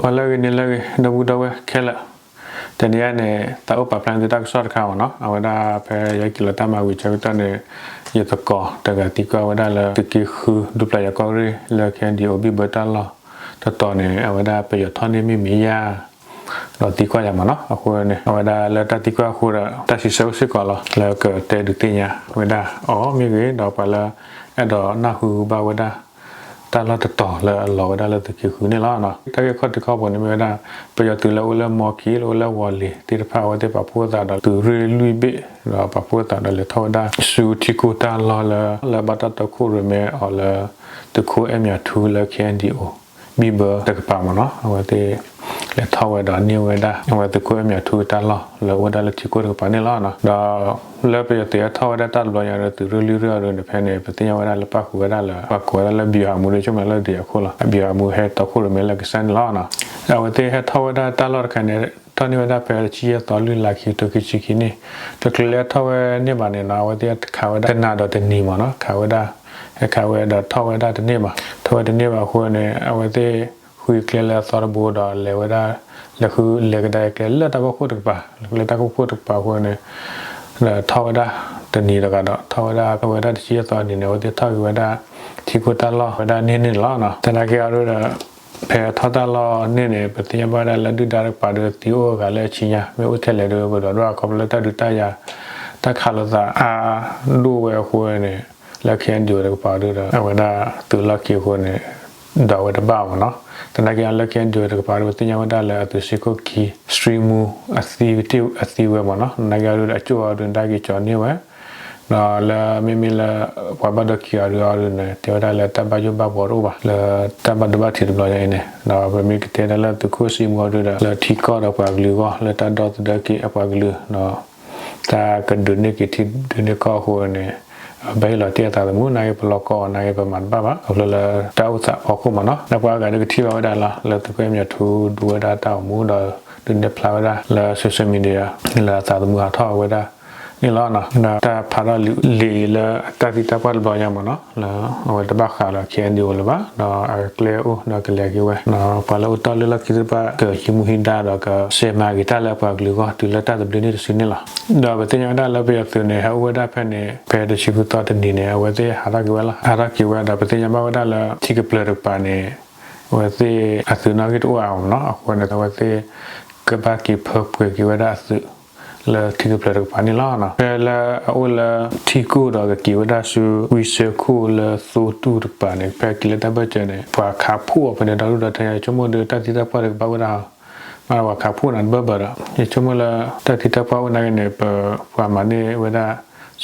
ပှၤလၢအဂ့ၤန့ၣ်လၢအဂ့ၤ ဒီပုၢ်ဒီဝဲၢ်ခဲလၢာ်, တနံၤအံၤန့ၣ် သးအိၣ်ပာ်ဖျါန့ၢ်သုတၢ်ကစီၣ်တခါမ့ၢ်နီၤ, အဝဲဒၣ်ဖဲယဟဲက့ၤလီၤတၢ်မၤဝံၤဆၢကတီၢ်န့ၣ် ယသကိးတဂၤသံကွၢ်ဝဲဒၣ်လၢသုးက့ဃု ဒူပျၢ်ယၤကီၢ်ရ့ၣ်လၢ ခဲအံၤဒံး အိၣ်ဘံၣ်ဘၢတၢ်လီၢ်တတီၤန့ၣ် အဝဲဒၣ်ပယီၤထီၣ်န့ၢ်မ့ၢ်မ့ၢ်ယါ ဒီးသံကွၢ်ယၤမ့ၢ်နီၤ, အဃိန့ၣ် အဝဲဒၣ်လၢတၢ်သံကွၢ်အဃိဒီး တၢ်စံးဆၢအိၣ်စ့ၢ်ကီးလီၤ လၢကတဲဒုးသ့ၣ်ညါဝဲဒၣ်အီၤမ့ၢ်ဂ့ၤ ဒီးပှၤလၢ အဲၣ်ဒိးနၢ်ဟူဘၣ်ဝဲဒၣ် တၢ်လီၢ်တတီၤလၢအလီၤဝဲဒၣ်လၢသုးက့ဃုန့ၣ်လီၤ. တၢ်ဂ့ၢ်ခီၣ်ထံးခီၣ်ဘိန့ၣ်မ့ၢ်ဝဲဒၣ် ပယီၤသုးလၢအိၣ်လၢမီၢ်ခံ လၢအိၣ်လၢဝီၤလ့ၤသ့ၣ်တဖၣ် အဝဲသ့ၣ်ပာ်ဖှိၣ်သးဒီးသုးရ့ၣ်လွံၢ်ဘ့ၣ် ဒီးပာ်ဖှိၣ်သးဒီးလဲၤထီၣ်ဝဲဒၣ်ဆူထံကိၢ်တၢ်လီၢ်လၢ လၢဘၣ်တၢ်တီခိၣ်ရိၣ်မဲအီၤလၢ သုးခိၣ်အဲၣ်မၠးထူလၢ ခဲအံၤဒံး အိၣ်ဘံၣ်ဘၢတကပၤမ့ၢ်နီၤ, အဝဲသ့ၣ်လဲၤထီၣ်ဝဲဒီးန့ၢ်ဝဲဒၣ် အဝဲသုးခိၣ်အဲၣ်မၠးထူတၢ်လီၢ် လၢအိၣ်ဝဲဒၣ်လၢထံကိၢ်တကပၤန့ၣ်လီၤ. ဒီးလၢပယီၤသုးဟဲထီၣ်ဝဲဒၣ်တၢ်တဘျီညါဒီး သုးရ့ၣ်လွံၢ်ရ့ၣ်အီၤဒုန့ၣ် ဖဲန့ၣ် ပသ့ၣ်ညါဝဲဒၣ်လၢပၣ်ဃုာ်ဝဲဒၣ်လၢ ပှၤကိးဝဲဒၣ်လၢ ဗျူဟာမှူး ဒ်ဆိကမိၣ်လၢဒ်အံၤအဃိလီၤ. ဗျူဟာမှူး ဟဲတီခိၣ်ရိၣ်မဲလၢကစၢၢ်န့ၣ်လီၤ. အဝဲသ့ၣ်ဟဲထီၣ်ဝဲဒၣ်တၢ်လီၢ်တခါန့ၣ် ထီၣ်န့ၢ်ဝဲဒၣ်ဖဲတဆံယဲၢ်သီ လွံၢ်လါခံ ခံကထိခံဆံခံနံၣ်, တချုးလၢဟဲထီၣ်ဝဲန့ၣ်ဘၣ်န့ၣ်နီၤ အဝဲသ့ၣ်ခးဝဲဒၣ်တနၤဒီးတနံၤမ့ၢ်နီၤ, ခးဝဲဒၣ် ဟဲခးဝဲဒီးထီၣ်ဝဲဒၣ်တန့ၢ်ဘၣ်, ထီၣ်ဝဲတန့ၢ်ဘၣ်အဃိန့ၣ် အဝဲသ့ၣ်ဃုကျဲလၢအသီတဘိဒီးလဲၤဝဲဒၣ် လဲၤဃုလဲၤကဒါကျဲလၢတၢ်ဖီခိၣ်တကပၤ, လၢတၢ်ဖီခိၣ်တကပၤအဃိန့ၣ် ဒီးထီၣ်ဝဲဒၣ်တနံၤတဂၤဒီး ထီၣ်ဝဲဒၣ် ထီၣ်ဝဲဒၣ်တဆံယဲၢ်သီနံၤန့ၣ် အဝဲသ့ၣ်ထီၣ်က့ၤဝဲဒၣ် ထံကိၢ်တၢ်လီၢ်ဝဲဒၣ်န့ၢ်န့ၣ်လီၤ. သနာ်က့အီၤဒုဒီး ဖဲထီၣ်တၢ်လီၢ်န့ၢ်န့ၣ် ပသ့ၣ်ညါဘၣ်ဝဲဒၣ်လၢဒုၣ်ဒါတကပၤဒီးသံအိၣ်အဂၤလၢအဆံညါ မ့ၢ်အိၣ်ထဲလဲၣ်ဒီး ပဒိးဒိၣ်ခီဖျိလၢတၢ်ဒုးတၢ်ယၤ တၢ်ခးလိာ်သးအါဒိၣ်ဝဲအဃိန့ၣ် လၢ ခဲအံၤဒံး တကပၤဒုဒီး အဝဲဒၣ်သုးလီၢ်ခံအဃိန့ၣ် ဒိးဝဲတဘၣ်မ့ၢ်နီၤ. သနာ်က့အီၤလၢ ခဲအံၤဒံး တကပၤဒီး ပသ့ၣ်ညါဝဲဒၣ်လၢအသုးစ့ၢ်ခိၣ်ခံ စရံမူ အသံဝဲမ့ၢ်နီၤ. သနာ်က့အီၤဒုဒီး အကၠိၣ်အီၤဒုန့ၣ် တၢ်ဂ့ၢ်ကၠီန့ၢ်ဝဲ ဒီးလၢမ့မ့ၢ်လၢ ပှၤဘၣ်ဒိခံအီၤဒုအီၤဒုန့ၣ် တဲဝဲဒၣ်လၢတၢ်ဘၣ်ယိၣ်ဘၣ်ဘှီတအိၣ်ဘၣ် လၢတၢ်ဘၣ်ဒိဘၣ်ထံးတဘျီညါအံၤန့ၣ် ဒီးပမ့ၢ်ကတဲဒၣ်လၢသုးခိၣ်စံမူအီၤဒုဒီး လၢထံကီၢ်ဒီးပှၤကလုာ်အဂီၢ် လၢတၢ်ဒီသဒၢက့ၤအပှၤကလုာ်ဒီး တၢ်ကဒုးန့ၢ်က့ၤထံဒုးန့ၢ်ကီၢ်အဃိန့ၣ် ဘၣ်ဟ့ၣ်လီၤတ့ၢ်အသးသမူ နာ်က့ပလီၢ်ကီၢ်အီၤ နာ်က့ပမၤတဘၣ်ဘၣ် ခီဖျိလၢတၢ်အိၣ်သးဖီခိၣ်မ့ၢ်နီၤ. ဒီးပှၤအဂၤဒုးကထံၣ်ဘၣ်ဝဲဒၣ်လီၤ လၢသုးခိၣ်အဲၣ်မၠးထူဒုးဝဲဒၣ်တၢ်အိၣ်မူဒီး ဒုးနဲၣ်ဖျါဝဲဒၣ်လၢ social media လၢအသးသမူဟးထီၣ်ဝဲဒၣ်န့ၣ်လီၤ. ဒီးတၢ်ဖးထီၣ်လံာ်လၢတၢ်သံတၢ်ပှၢ်တဘျီညါမ့ၢ်နီၤ လၢအဝဲတဘၣ်ဃးဒီး ခဲအံၤဒံး လၢၤဘၣ် ဒီးအကျဲအိၣ်ဒီးကလဲၤက့ၤဝဲ ဒီးပှၤလၢအိၣ်တီၢ်လၢလီၢ်ခံသ့ၣ်တဖၣ် ကဟံးမူဟံးဒါဒီးကစဲးမၤက့ၤတၢ်လၢအပှၤကလုာ်အဂီၢ် တုၤလၢတၢ်သဘျ့န့ၣ်တစုန့ၣ်လီၤ. ဒီးပသ့ၣ်ညါဝဲဒၣ်လၢပယီၤသုးန့ၣ် ဟဲအိၣ်ဝဲဒၣ်ဖဲန့ၣ် ဖဲတဆံဃုသီတနံၤန့ၣ် အဝဲသ့ၣ်ဟးထီၣ်က့ၤဝဲလီၤ. ဟးထီၣ်က့ၤဝဲဒီး ပသ့ၣ်ညါဘၣ်ဝဲဒၣ်လၢ ထံကပျၢၤတကပၤန့ၣ် အဝဲသ့ၣ်အသုးနီၣ်ဂံၢ်တအိၣ်အါမ့ၢ်နီၤ အဃိန့ၣ် အဝဲသ့ၣ်ကဘၣ်က့ၤဖၢပှဲၤက့ၤဝဲဒၣ်အသုး လၢထံကပျၢၤတကပၤန့ၣ်လီၤ. ဖဲလၢအအိၣ်လၢထံကိၣ်ဒီးကက့ၤဝဲဒၣ်ဆူ ဝံစၢခိၣ်လၢသိတူၢ်တကပၤန့ၣ် ဖဲက့ၤလၢတၢ်ဘၢၣ်စၢၤန့ၣ် ပှၤခးဖှိၣ်အီၤဖဲန့ၣ် ဒီဒူၣ်ဒီထၢညါ ယဆိကမိၣ်ဒီးတၢ်သံတၢ်ပှၢ်ဒီးကဘၣ်အိၣ်ဒၣ် မ့ၢ်ပှၤခးဖှိၣ်နၤတဘၢၣ်ဘၢၣ်ဒီး ယဆိကမိၣ်လၢ တၢ်သံတၢ်ပှၢ်အိၣ်နာ်က့န့ၣ် ပပှၤမၤန့ၢ်ဝဲဒၣ်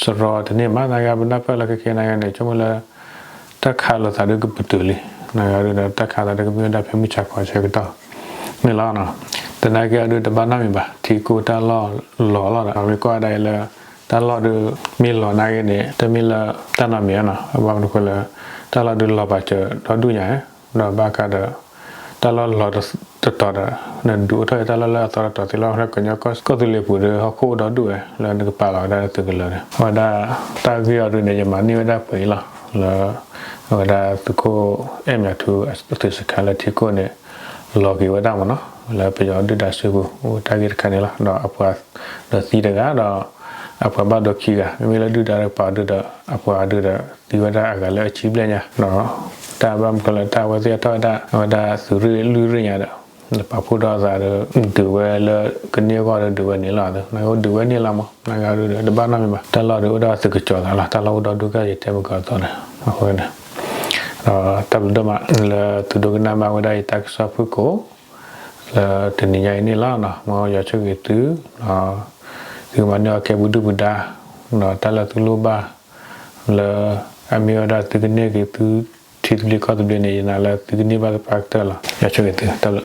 စရီတန့ၢ်မး သနာ်က့ပနၢ်ပၢၢ်လၢခဲခဲနာ်က့န့ၣ် ယဆိကမိၣ်လၢ တၢ်ခးလိာ်သးဒုကပတုာ်လံ နာ်က့ဒီး တၢ်ခးသးဒုကမ့ၢ်ဝဲဒၣ်ဖဲမုၢ်ဆါခီဆၢကတီၢ်န့ၣ်လီၤ. သနာ်က့အီၤဒုတဘၣ်နီတမံၤဘၣ် ထံကိၢ်တၢ်လီၢ်လီၤလီၤဒီး မ့ၢ်ကွၢ်ဒၣ်အံၤလၢ တၢ်လီၢ်ဒု မ့ၢ်လီၤနာ်က့န့ၣ် တမ့ၢ်လၢတၢ်နီတမံၤနီၤ ဘၣ်မနုၤဃိလၢ တၢ်လီၢ်ဒုလီၤပာ်စၢၤဒီဒူၣ်ညါ ဒီးဘၣ်ဃးဒီး တၢ်လီၢ်လီၤတတီၤဒီး နဒုးအိၣ်ထီၣ်အံၤတၢ်လီၢ်လၢအသီတတီၤသ့လီၤ လၢကညီကီၢ်သူလ့ၤပူၤဒီး ဟီၣ်ခိၣ်အိၣ်ဒီဒူၣ်ဝဲ လၢနကပာ်လီၤဝဲဒၣ်လၢသုးကလၢၤန့ၣ် အဝဲဒၣ် တၢ်ဂ့ၢ်အီၤဒုန့ၣ် ယမၤန့ၢ်ဝဲဒၣ်ပှဲၤအံၤလီၤ လၢ အဝဲဒၣ်သုးခိၣ်အဲၣ်မၠးထူ အသုးစခါလၢထံကိၣ်န့ၣ် လီၤက့ၤဝဲဒၣ်မ့ၢ်နီၤ လၢပယီၤဒုၣ်ဒါစုပူၤ အိၣ်တၢ်ဂ့ၢ်တခါန့ၣ်လီၤ ဒီးအပှၤဒီးသံတဂၤဒီး အပှၤဘၣ်ဒိခံဂၤ မ့မ့ၢ်လၢဒုၣ်ဒါတကပၤဒုဒီး အပှၤဒုဒီး သံဝဲဒၣ်အဂၤလၢအဆံဘျဲၣ်ညါ ဒီး တၢ်ဘၣ်မနုၤဃိလၢတၢ်အဝဲသ့ၣ်အထီၣ်ဝဲဒၣ် အဝဲဒၣ်သုးရ့ၣ်လွံၢ်ရ့ၣ်ညါဒီး ပာ်ဖှိၣ်ထီၣ်အသးဒီး ဒုးဝဲလၢကန့ၢ်အဂီၢ်ဒီးဒုးဝဲန့ၣ်လီၤ နကဒုးဝဲန့ၣ်လီၤမး နကဒုးဒီး တဘၣ်နီတမံၤဘၣ် တၢ်လီၢ်ဒုးအိၣ်ဒီးသုးကစီၤသးလီၤ တၢ်လီၢ်အိၣ်ဒီဒူၣ်ကဲယတဲမုၢ်ကီၢ်အသိးန့ၣ် အဃိန့ၣ် ဒီးတၢ်ဘျုးဒိၣ်မး လၢသုဒိကနၣ်ဘၣ်ဝဲဒၣ်ယတၢ်ကစီၣ်ဖုၣ်ကိာ် လၢတနံၤညါအံၤန့ၣ်လီၤ မ်ယွၤဆိၣ်ဂ့ၤသု သုကမၤန့ၢ်အီၤကဲပှၤဒုၣ်ပှၤဒါ ဒီးတၢ်လၢသုလိၣ်ဘၣ် လၢအမ့ၢ်ဝဲဒၣ်သုကန့ၢ်က့ၤသုထံသဘျ့ကီၢ်သဘျ့န့ၣ် ယနာ်လၢသုကန့ၢ်ဘၣ်သပှၢ်ကတၢၢ်လီၤ ယွၤဆိၣ်ဂ့ၤသု တၢ်ဘျုး